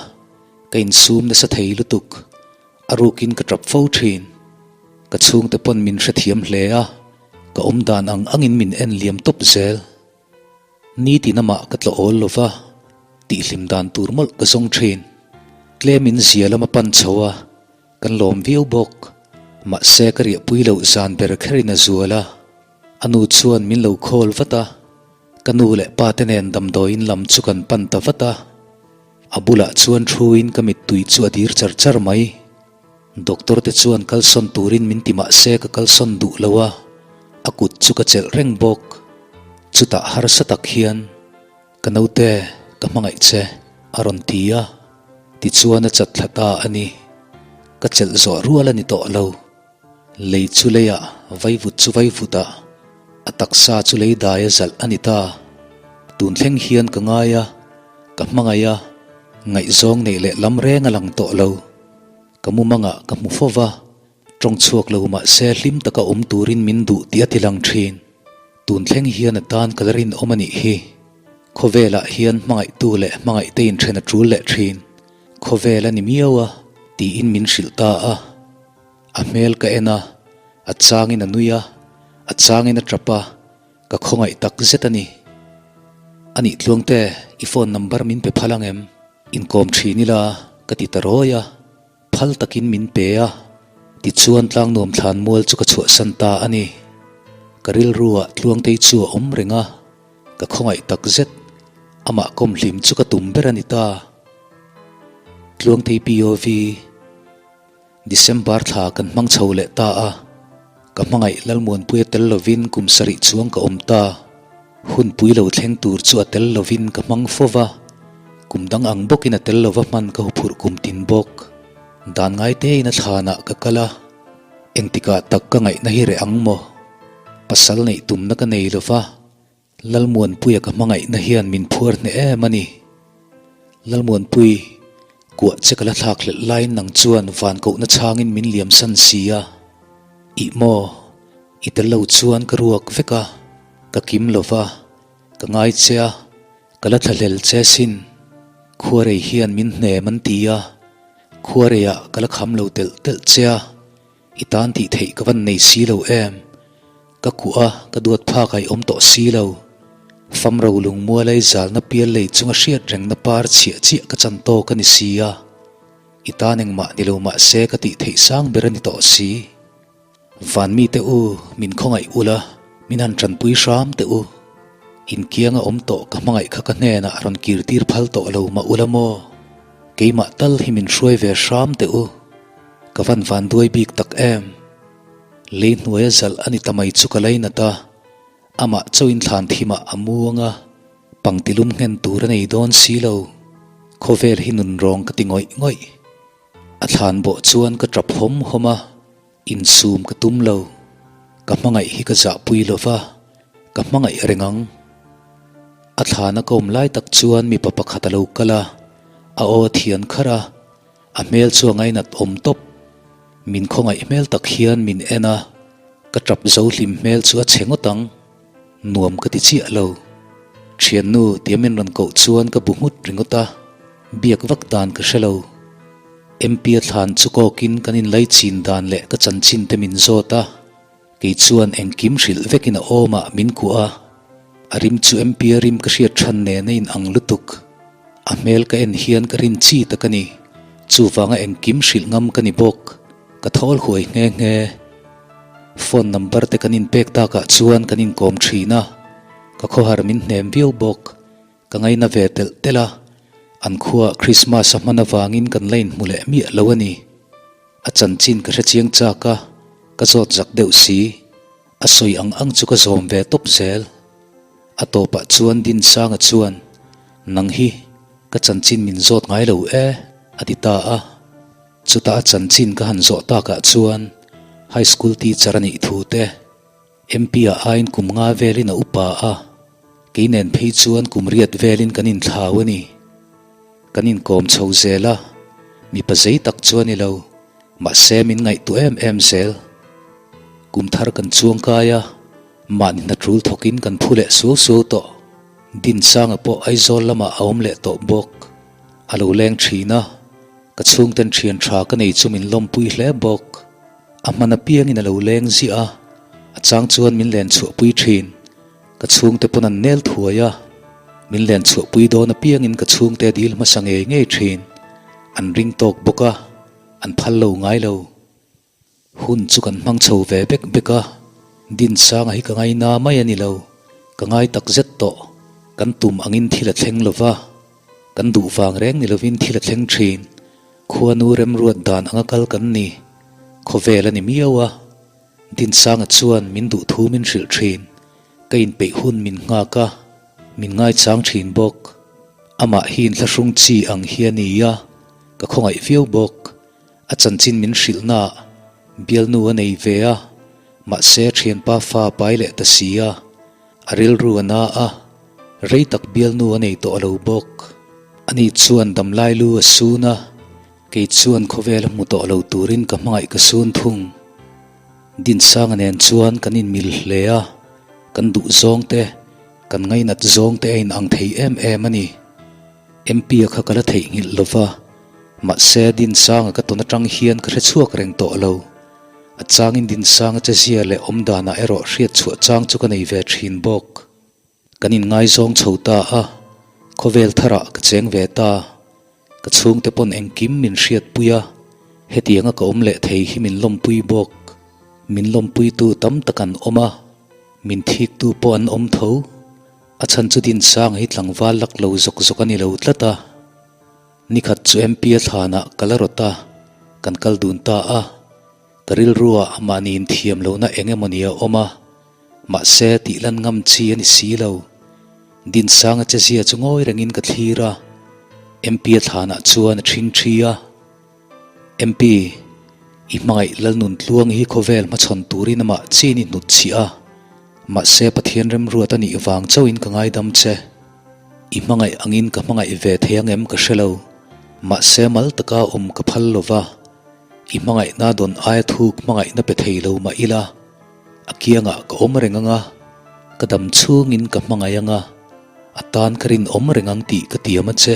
ka insum nasa thei lutuk, a rukin ka ṭap fo ṭhin. Ka chhungte pawn min hrethiam hle a, ka awm dan ang angin min en liam tawp zel. Nitin amah ka tla awl lo va, tihhlim dan tur mawlh ka zawng ṭhin. Tlemin zia lama pan chho a, kan lawm viau bawk. Mahse ka riahpui loh zan ber kherin a zual a, a nu chuan min lo call vat a. Ka nu leh pa te nen damdawiin lam chu kan pan ta vat a, a bulah chuan thuin ka mittui chu a dir char char mai. Doctor te chuan kalsawn turin min ti mah se ka kalsawn duh lo a, a kut chu ka chelh reng bawk. Chutah harsa tak hian, Ka naute, ka hmangaih che, a rawn ti a, tichuan a chat thla ta a ni. Ka chelh zawh rual a ni tawh lo. Lei chu leiah, vaivut chu vaivutah, a taksa chu lei dai a zalh a ni ta. Tun thleng hian ka ngai a, ka hmangaih a, ngaihzawng neih leh lam reng a lang tawh lo. Ka mumangah ka hmu fo va, tawng chhuak lo mahse hlim taka awm turin min duh tih a ti lang thin. Tun thleng hian a tan ka la rinawm a nih hi. Khawvelah hian hmangaihtu leh hmangaihte inthen a tul leh thin. Khawvel a ni miau a, tiin min hrilh ta a. A hmel ka en a, a changin a nui a, a changin a tap a, ka khawngaih tak zet a ni. A nih Tluangte, i phone number min pe phal ang em? Inkawm thin ila ka ti ta rawi a, phal takin min pe a, tichuan Tlangnuam thlan mual chu ka chhuahsan ta a ni. Ka rilruah Tluangtei chu a awm reng a, ka khawngaih tak zet, amah kawm hlim chu ka tum ber a ni ta. Tluangtei POV. December thla kan hmang chho leh ta a, ka hmangaih Lalmuanpuia tel lovin kum sarih chuang ka awm ta. Hunpui lo thleng tur chu a tel lovin ka hmang fo va, kum dang ang bawkin a tel lova hman ka huphurh kum tin bawk. Dan ngai tein a thlanah ka kal a, engtikah tak ka ngaihna hi reh ang maw? Pasal neih tumna ka nei lova, Lalmuanpuia ka hmangaihna hian min phuar hneh em a ni. Lalmuanpui, kuah che ka la thlak hlelh laiin nang chuan van kohna chhangin min liamsan si a. Ih maw, i tel lo chuan ka ruak vek a, ka kim lo va, ka ngai che a, ka la thlahlel che sin. Khuarei hian min hnem an ti a, khuareiah ka la kham lo telh telh che a. I tan tih theih ka van nei si lo em? Ka kuh a, ka duat phak a i awm tawh si lo. Famro lungmualai zalna pial lei chunga hriat rengna par chhiah chiah ka chan tawk a ni si a. I tan engmah ni lo mah se ka tih theih sang ber a ni tawh si. Van mite u, min khawngaih ula, min han tanpui hram teh u. Inkianga awm tawh ka hmangaih kha ka hnenah rawn kirtir phal tawh lo mah ula maw? Keimah tal hi min hruai ve hram teh u. Ka van van duai bik tak em? Lei hnuaia zalh a ni ta mai chu ka lainat a, amah chauhin thlan thimah a mu ang a, pangtilum nghen tur a nei dawn si lo. Khawvel hi nun rawng ka ti ngawih ngawih. A thlan bawh chuan ka tap hawm hawm a, insum ka tum lo. Ka hmangaih hi ka zahpui lo va, ka hmangaih reng ang. A thlana ka awm lai tak chuan mipa pakhat a lo kal a, a aw a thian kharh a, A hmel chu a ngainat awm tawp. Min khawngaih hmel tak hian min en a, ka tap zo hlim hmel chu a chhe ngawt ang. Nuam ka ti chiah lo. Thiannu tia min rawn koh chuan ka bu nghut ringawt a, biak vak dan ka hre lo. MP a thlan chu kawkin kan inlai chin dan leh ka chanchin te min zawt a. Kei chuan engkim hrilh vekin a awmah min kuah a, a rim chu MP a rim ka hriat than nen a inang lutuk. A hmel ka en hian ka rin chi tak a ni. Chuvanga engkim hrilh ngam ka ni bawk. Ka thawl huai nghe nghe. Phone number te kan inpek takah chuan kan inkawm thin a, ka khawhar min hnem viau bawk. Ka ngaina ve telh telh a, an khuaah Christmas a hman avangin kan la inhmu leh miah lo a ni. A chanchin ka hre chiang chak a, ka zawt zak deuh si. A sawi ang ang chu ka zawm ve tawp zel. A tawpah chuan Dinsanga chuan, Nang hi ka chanchin min zawt ngai lo e, a ti ta a. Chutah a chanchin ka han zawh takah chuan High School teacher a nih thu te, MP-ah aiin kum nga velin a upa a, kei nen phei chuan kum riat velin kan inthlau a ni. Kan inkawm chho zel a, mipa zei tak chu a ni lo, mahse min ngaihtuah em em zel. Kum thar kan chuang kai a, mahni hna tul thawkin kan phu leh suau suau tawh. Dinsanga pawh Aizawl lamah a awm leh tawh bawk. A lo leng thin a, ka chhungten thian tha ka nei chu min lawmpui hle bawk. A hman apiangin a lo leng ziah a, a chang chuan min len chhuahpui thin. Ka chhungte pawn an nel thuai a, min len chhuahpui dawn apiangin ka chhungte a dil hmasa ngei ngei thin. An ring tawk bawk a, an phal lo ngai lo. Hun chu kan hmang chho ve bek bek a, Dinsanga hi ka ngaina mai a ni lo, ka ngai tak zet tawh. Kan tum angin thil a thleng lo va, kan duh vang reng ni lovin thil a thleng thin. Khuanu remruat dan anga kal kan ni. Khawvel a ni miau a. Dinsanga chuan min duh thu min hrilh thin. Ka inpeih hun min nghak a, min ngaichang thin bawk. Amah hi inthlahrung chi ang hi a ni a, ka khawngaih viau bawk. A chanchin min hrilhnaah bialnu a nei ve a, mahse thianpa fa pai leh ta si a. A rilru a na a, rei tak bialnu a nei tawh lo bawk. Ani chuan damlai lu a sun a, kei chuan khawvel a hmu tawh lo turin ka hmangaih ka sun thung. Dinsanga nen chuan kan inmil hle a, kan duh zawng te, kan ngainat zawng te a inang thei em em a ni. MP-a kha ka la theihnghilh lo va, mahse Dinsanga ka tawn atang hian ka hre chhuak reng tawh lo. A changin Dinsanga chezia leh awmdanah erawh hriat chhuah chang chu ka nei ve thin bawk. Kan inngaizawng chho ta a, khawvel tharah ka cheng ve ta. Ka chhungte pawn engkim min hriatpui a, hetianga ka awm leh thei hi min lawmpui bawk. Min lawmpuitu tam tak an awm a, min thiktu pawh an awm tho. A chhan chu Dinsanga hi tlangval lak lo zawk zawk a ni lo tlat a. Nikhat chu MP a thlanah ka la rawt a, kan kal dun ta a. Ka rilruah mahni inthiam lohna eng emaw ni a awm a, mahse tih lan ngam chi a ni si lo. Dinsanga chezia chu ngawi rengin ka thlir a, MP a thlanah chuan a ṭhing ṭhi a. MP, i hmangaih Lalnun Tluang hi khawvel hmachhawn turin amah chin i hnut chhiah a, mahse Pathian remruat a nih vang chauhin ka ngaidam che. I hmangaih angin ka hmangaih ve thei ang em ka hre lo, mahse mal taka awm ka phal lo va, i hmangaihna dawn aia thuk hmangaihna pe thei lo mah ila, a kiangah ka awm reng ang a, ka dam chhungin ka hmangaih ang a, a tan ka rinawm reng ang tih ka tiam a che,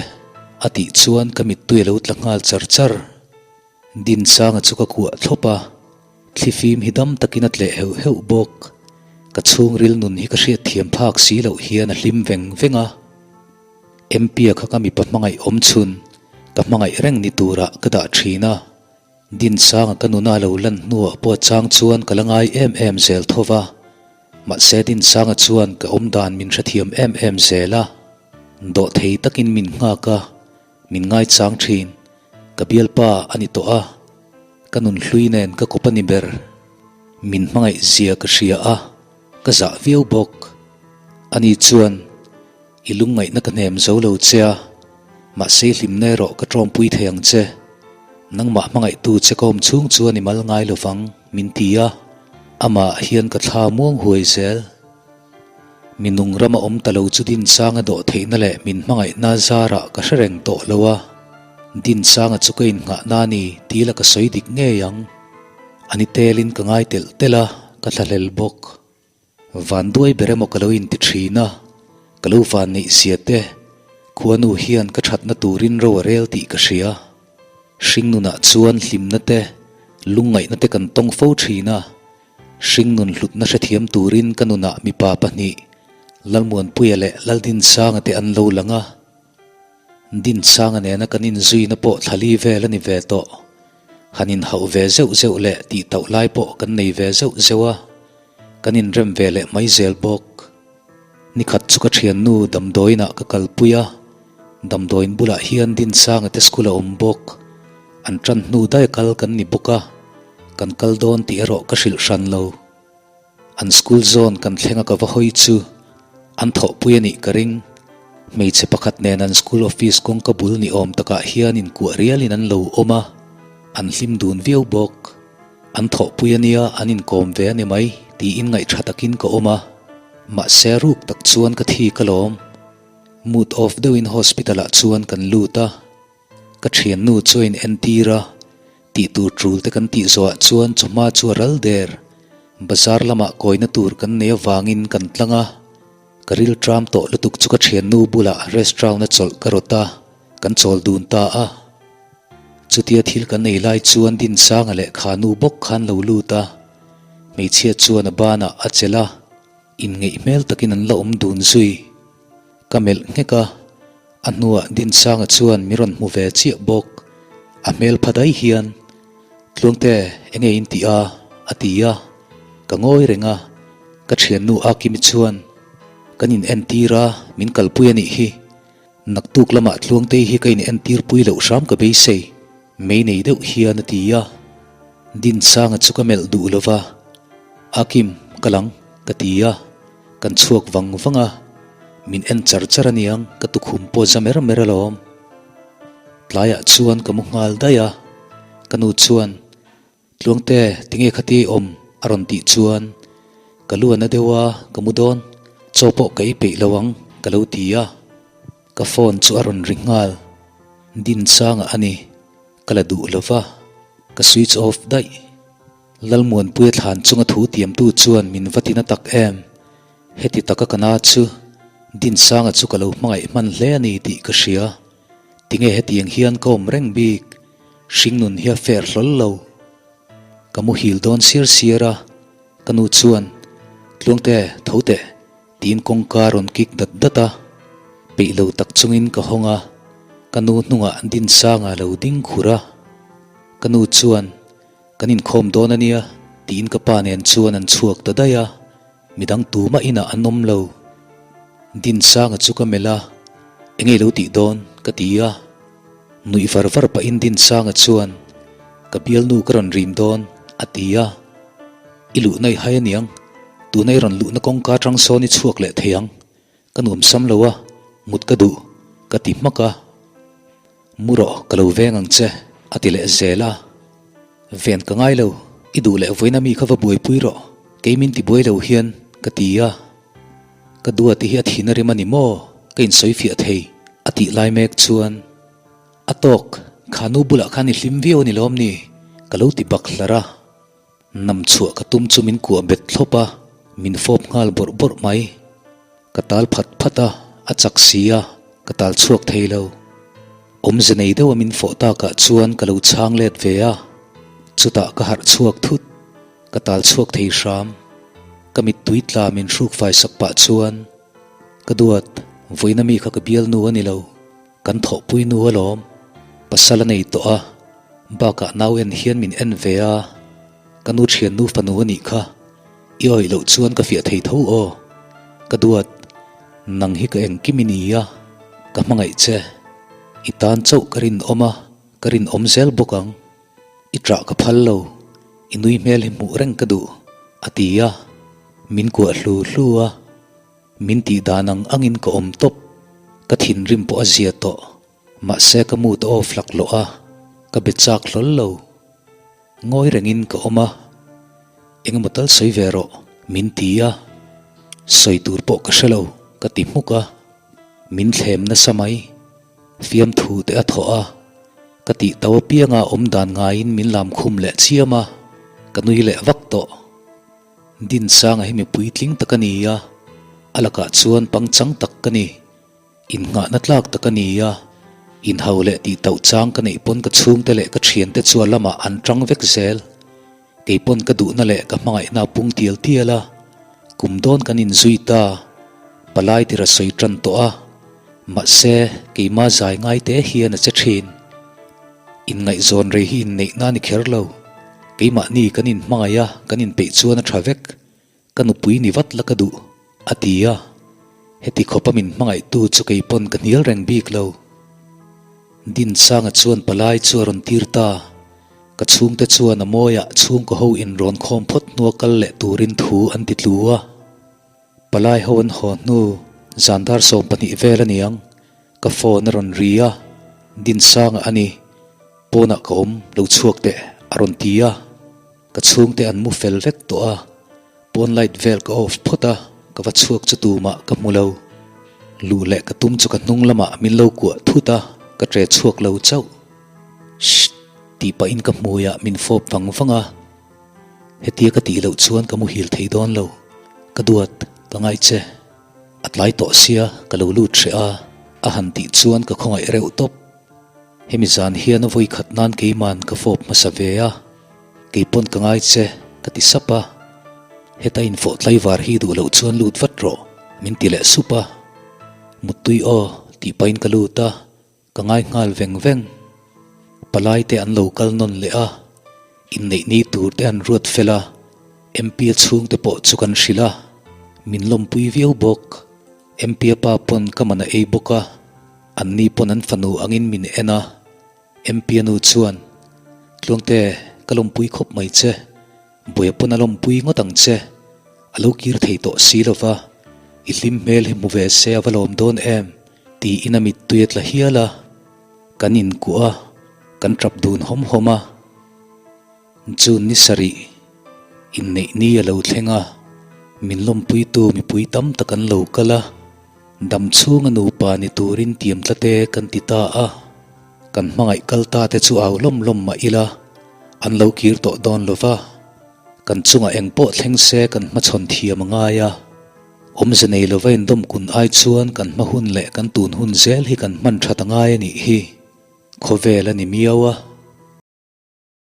a tih chuan ka mittui a lo tla nghal char char. Dinsanga chu ka kuah thlawp a, thlifim hi dam takin a tleh heuh heuh bawk. Ka chhungril nun hi ka hriatthiam phak si loh hian a hlim veng veng a. MP-a kha ka mipa hmangaih awm chhun, ka hmangaih reng ni turah ka dah thin a. Dinsanga ka nuna lo lan hnuah pawh chang chuan ka la ngai em em zel tho va, mahse Dinsanga chuan ka awmdan min hrethiam em em zel a, dawhthei takin min nghak a, min ngaichang thin, ka bialpa a ni tawh a, ka nunhlui nen ka kawp a ni ber. Min hmangaih zia ka hria a, ka zah viau bawk. Ani chuan, I lungngaihna ka hnem zo lo che a, mahse i hlimna erawh ka tawmpui thei ang che. Nangmah hmangaihtu che ka awm chhung chuan i mal ngai lo vang, min ti a, amah hian ka thla muang huai zel. Mi nung rama awm ta lo chu Dinsanga dawh theihna leh min hmangaihna zarah ka hre reng tawh lo a, Dinsanga chu ka innghahna a ni tih la ka sawi dik ngei ang. A ni telin ka ngai telh telh a, ka thlahlel bawk. Van duai ber emaw ka lo inti thin a, ka lo van neih zia te, khuanu hian ka thatna turin ro a rel tih ka hria. Hringnunah chuan hlimna te, lungngaihna te kan tawng fo thin a, Hringnun hlutna hrethiam turin ka nunah mipa pahnih, Lalmuanpuia leh Laldinsanga te an lo lang a. Dinsanga nena kan inzuina pawh thlali vel a ni ve tawh. Han inhauh ve zeuh zeuh leh tihtauh lai pawh kan nei ve zeuh zeuh a, kan inrem ve leh mai zel bawk. Nikhat chu ka thiannu damdawiinah ka kalpui a, damdawiin bulah hian Dinsanga te school a awm bawk. An tan hnu daia kal kan ni bawk a, kan kal dawn tih erawh ka hrilh hran lo. An school zawn kan thleng a ka va hawi chu an thawhpui a nih ka ring. Hmeichhe pakhat nen an school office kawngka bul ni awm takah hian inkuah rialin an lo awm a, an hlim dun viau bawk. An thawhpui a nia an inkawm ve a ni mai tiin ngaihṭha takin ka awm a, mahse ruk tak chuan ka thi ka lawm. Mood off deuhin hospital ah chuan kan lut a, ka ṭhiannu chu a in entir a, tih tur ṭul te kan tih zawhah chuan chawhma chu a ral der. Bazar lamah kawina tur kan nei avangin kan tlang a, ka ril ṭam tawh lutuk chu ka ṭhiannu bulah restaurant a chawlh ka rawt a, kan chawl dun ta a. Chutia thil kan ei lai chuan Dinsanga leh Khanu bawk khan lo lut a, hmeichhia chuan a banah a chelh a, inngeih hmel takin an la awm dun zui. Ka melh nghek a, a hnuah Dinsanga chuan mi rawn hmu ve chiah bawk. A hmel pha dai hian, Tluangte, enge in tih a? a ti a, ka ngawi reng a, ka thiannu Akimi chuan, Kan in entir a, min kalpui a nih hi. Naktuk lamah Tluangtei hi ka in entir pui loh hram ka beisei, mei nei deuh hian a ti a. Dinsanga chu ka melh duh lo va, Akim, ka lang, ka ti a. Kan chhuak vang vang a, min en char char aniang ka tukhum pawh za mer mer alawm. Tlaiah chuan ka mu nghal daih a, ka nu chuan, Tluangte, tinge khati awm? a rawn tih chuan ka lu a na deuh a, ka mu dawn, chaw pawh ka ei peih lo ang ka lo ti a, ka phone chu a rawn ri nghal, Dinsanga a ni, ka la duh lo va, ka switch off daih. Lalmuanpuia thlan chunga thu tiamtu chuan min va tina tak em? Heti taka ka na chu Dinsanga chu ka lo hmangaih hman hle a ni tih ka hria. Tinge hetiang hian ka awm reng bik? Hringnun hi a fair hlawl lo. Ka muhil dawn siar siar a, ka nu chuan, Tluangte, tho teh, tiin kawngka rawn kik dat dat a. Peih lo tak chungin ka hawng a, ka nu hnungah Dinsanga lo ding khur a. Ka nu chuan, Kan inkhawm dawn a nia, tiin ka pa nen chuan an chhuak ta daih a. Midang tumah inah an awm lo. Dinsanga chu ka melh a, Eng ei lo tih dawn? ka ti a. Nuih var var pahin Dinsanga chuan, Ka bialnu ka rawn rim dawn, a ti a. I luhna i hai aniang, tuna i rawn luhna kawngka atang sawn i chhuak leh thei ang. Ka nuamsam lo a, mut ka duh, ka ti hmak a. Mu rawh, ka lo veng ang che, a ti leh zel a. Ven ka ngai lo, i duh leh vawiin ami kha va buaipui rawh, kei min ti buai lo hian, ka ti a. Ka duati hi a thin a rim a ni maw? Ka insawi fiah thei, a tih lai mek chuan, A tawk, kha nu bulah khan i hlim viau a ni lawm ni? ka lo ti bak hlar a. Nam chhuah ka tum chu min kuah bet thlawp a, min fawp nghal bawrh bawrh mai. Ka tal phat phat a, a chak si a, ka tal chhuak thei lo. Awmze nei deuha min fawh takah chuan ka lo chhang let ve a, chutah ka harh chhuak thut. Ka tal chhuak thei hram. Ka mittui tla min hruk fai sak pah chuan, Ka duat, vawiina mi kha ka bialnu a ni lo. Kan thawhpui nu alawm, pasal a nei tawh a, bakah nau en hian min en ve a, ka nu thiannu fanu a nih kha, i awih loh chuan ka fiah thei tho aw, ka duat, nang hi ka engkim i ni a, ka hmangaih che, i tan chauh ka rinawm a, ka rinawm zel bawk ang, i ṭah ka phal lo, i nui hmel hi hmuh reng ka duh. A ti a, min kuah hlu hlu a, min tih dan ang angin ka awm tawp. Ka thinrim pawh a zia tawh, mahse ka mood a off laklawh a, ka be chak hlawl lo. Ngawi rengin ka awm a, engemaw tal sawi ve rawh min ti a, sawi tur pawh ka hre lo ka ti hmuk a, min thlem nasa mai, fiamthu te a thawh a, ka tih to apianga awm dan ngaiin min lam khum leh chiam a, ka nui leh vak tawh. Dinsanga hi mi puitling tak a ni a, a lakah chuan pangchang tak ka ni. Innghahna tlak tak a ni a, inhau leh tih tauh chang ka neih pawn ka chhungte leh ka thiante chu a lamah an tang vek zel. Kei pawn ka duhna leh ka hmangaihna a pung tial tial a, kum dawn kan inzui ta, palai tir a sawi tan tawh a, mahse keima zai ngai te hian a che thin. Inngaihzawn rei hi inneihna a ni kher lo, keimahni kan inhmangaih a, kan inpeih chuan a tha vek. Ka nupui ni vat la ka duh, a ti a. Heti khawpa min hmangaihtu chu kei pawn ka hnial reng bik lo. Dinsanga chuan palai chu a rawn tir ta. Ka chhungte chuan a mawiah chhungkaw ho inrawn khawm phawt hnua kal leh turin thu an ti tlu a. Palai ho an haw hnu zan dar 12 vel a niang, ka phone a rawn ri a, Dinsanga a ni, pawnah ka awm lo chhuak teh a rawn ti a. Ka chhungte an mu fel vek tawh a, pawn light vel ka off phawt a, ka va chhuak chu tumah ka hmu lo. Luh leh ka tum chu ka hnung lamah min lo kuah thut a, ka ṭe chhuak lo chauh. Shh! tih pahin ka hmuiah min fawp vang vang a, hetia ka tih loh chuan ka muhil thei dawn lo. Ka duat, ka ngaih che. A tlai tawh sia, ka lo lut hreh a, a han tih chuan ka khawngaih reuh tawp. Hemi zan hian a vawi khat nan keiman ka fawp hmasa ve a, kei pawn ka ngai che ka ti sap a, heta infawh tlaivar hi duh loh chuan lut vat rawh min ti leh sup a, Muttui aw tih pahin ka lut a, ka ngai nghal veng veng. Palai te an lo kal nawn leh a, inneih ni tur te an ruat fel a, MP a chhungte pawh chu kan hrilh a, min lawmpui viau bawk. MP a pa pawn ka man a ei bawk a. Anni pawn an fanu angin min en a, MP a nu chuan, Tluangte, ka lawmpui khawp mai che, buai pawn a lawmpui ngawt ang che, a lo kir thei tawh si lo va, i hlim hmel hi hmu ve se a va lawm dawn em? tiin a mittui a tla hial a, kan inkuah a, kan tap dun hawm hawm a. June ni sarih, inneih ni a lo thleng a, min lawmpuitu mipui tam tak an lo kal a, dam chhunga nupa ni turin tiam tlate kan ti ta a, kan hmangaih kal ta te chu au lawm lawm mah ila, an lo kir tawh dawn lo va, kan chungah eng pawh thleng se kan hmachhawn thiam a ngai a, awmze nei lova indawm kun ai chuan kan hma hun leh kan tun hun zel hi kan hman that a ngai a nih hi, khawvel a ni miau a.